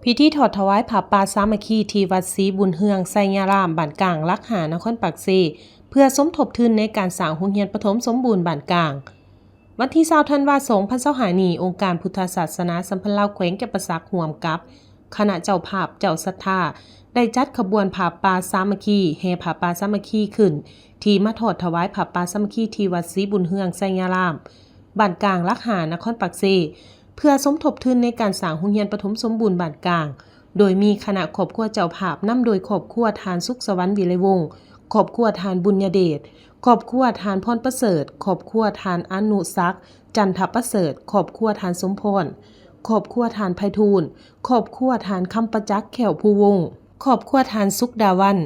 ພິທີຖອດຖວາຍຜ້າປ່າສາມັກຄີທີ່ວັດສີບຸນເຮືອງໄຊຍາລາມ ບ້ານກາງ ຫຼັກຫ້າ ນະຄອນປາກເຊ ເພື່ອສົມທົບທຶນໃນການສ້າງໂຮງຮຽນປະຖົມສົມບູນບ້ານກາງ. ວັນທີຊາວ ທັນວາ ສອງພັນຊາວຫ້ານີ້, ອົງການພຸດທະສາສະໜາສຳພັນລາວແຂວງຈຳປາສັກ ຮ່ວມກັບຄະນະເຈົ້າພາບເຈົ້າສັດທາ ໄດ້ຈັດຂະບວນຜ້າປ່າສາມັກຄີ, ແຫ່ຜ້າປ່າສາມັກຄີຂຶ້ນ ທີ່ມາຖອດຖວາຍຜ້າປ່າສາມັກຄີທີ່ວັດສີບຸນເຮືອງໄຊຍາລາມ ບ້ານກາງ ຫຼັກຫ້າ ນະຄອນປາກເຊ ເພື່ອສົມທົບທຶນໃນການສ້າງໂຮງຮຽນປະຖົມສົມບູນບ້ານກາງ, ໂດຍມີຄະນະຄອບຄົວເຈົ້າພາບ ນຳໂດຍຄອບຄົວທ່ານ ສຸກສະຫວັນ ວິໄລວົງ, ຄອບຄົວທ່ານ ບຸນຍະເດດ, ຄອບຄົວທ່ານ ພອນປະເສີດ, ຄອບຄົວທ່ານ ອະນຸສັກ ຈັນທະປະເສີດ, ຄອບຄົວທ່ານ ສົມພອນ, ຄອບຄົວທ່ານ ໄພທູນ, ຄອບຄົວທ່ານ ຄຳປະຈັກ ແກ້ວພູວົງ, ຄອບຄົວທ່ານ ສຸກດາວັນ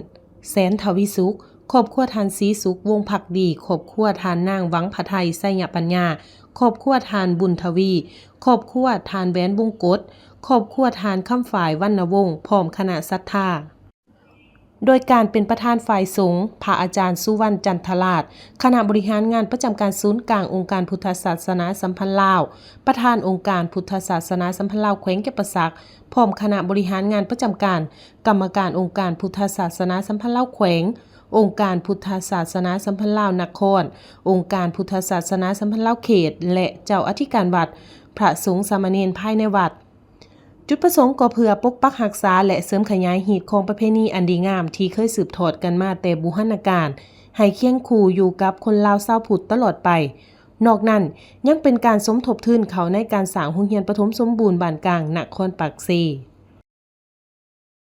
ແສນທະວີສຸກ, ຄອບຄົວທ່ານ ສີສຸກ ວົງພັກດີ, ຄອບຄົວທ່ານນາງ ຫວັງພະໄທ ໄຊຍະປັນຍາ, ຄອບຄົວທ່ານ ບຸນທະວີ, ຄອບຄົວທ່ານ ແຫວນ ວົງກົດ, ຄອບຄົວທ່ານ ຄຳຝາຍ ວັນນະວົງ ພ້ອມຄະນະສັດທາ. ໂດຍການເປັນປະທານຝ່າຍສົງ ພະອາຈານ ສຸວັນ ຈັນທະລາດ, ຄະນະບໍລິຫານງານປະຈຳການສູນກາງອົງການພຸດທະສາສະໜາສຳພັນລາວ, ປະທານອົງການພຸດທະສາສະໜາສຳພັນລາວແຂວງຈຳປາສັກ, ພ້ອມຄະນະບໍລິຫານງານປະຈຳການ, ກຳມະການອົງການພຸດທະສາສະໜາສຳພັນລາວແຂວງ, ອົງການພຸດທະສາສະໜາສຳພັນລາວນະຄອນ, ອົງການພຸດທະສາສະໜາສຳພັນລາວເຂດ ແລະ ເຈົ້າອະທິການວັດ, ພະສົງສາມະເນນພາຍໃນວັດ. ຈຸດປະສົງກໍເພື່ອປົກປັກຮັກສາ ແລະ ເສີມຂະຫຍາຍຮີດຄອງປະເພນີອັນດີງາມທີ່ເຄີຍສືບທອດກັນມາແຕ່ບູຮານະການ ໃຫ້ຄຽງຄູ່ຢູ່ກັບຄົນລາວຊາວພຸດຕະຫຼອດໄປ. ນອກນັ້ນ, ຍັງເປັນການສົມທົບທຶນເຂົ້າໃນການສ້າງໂຮງຮຽນປະຖົມສົມບູນບ້ານກາງ ນະຄອນປາກເຊ.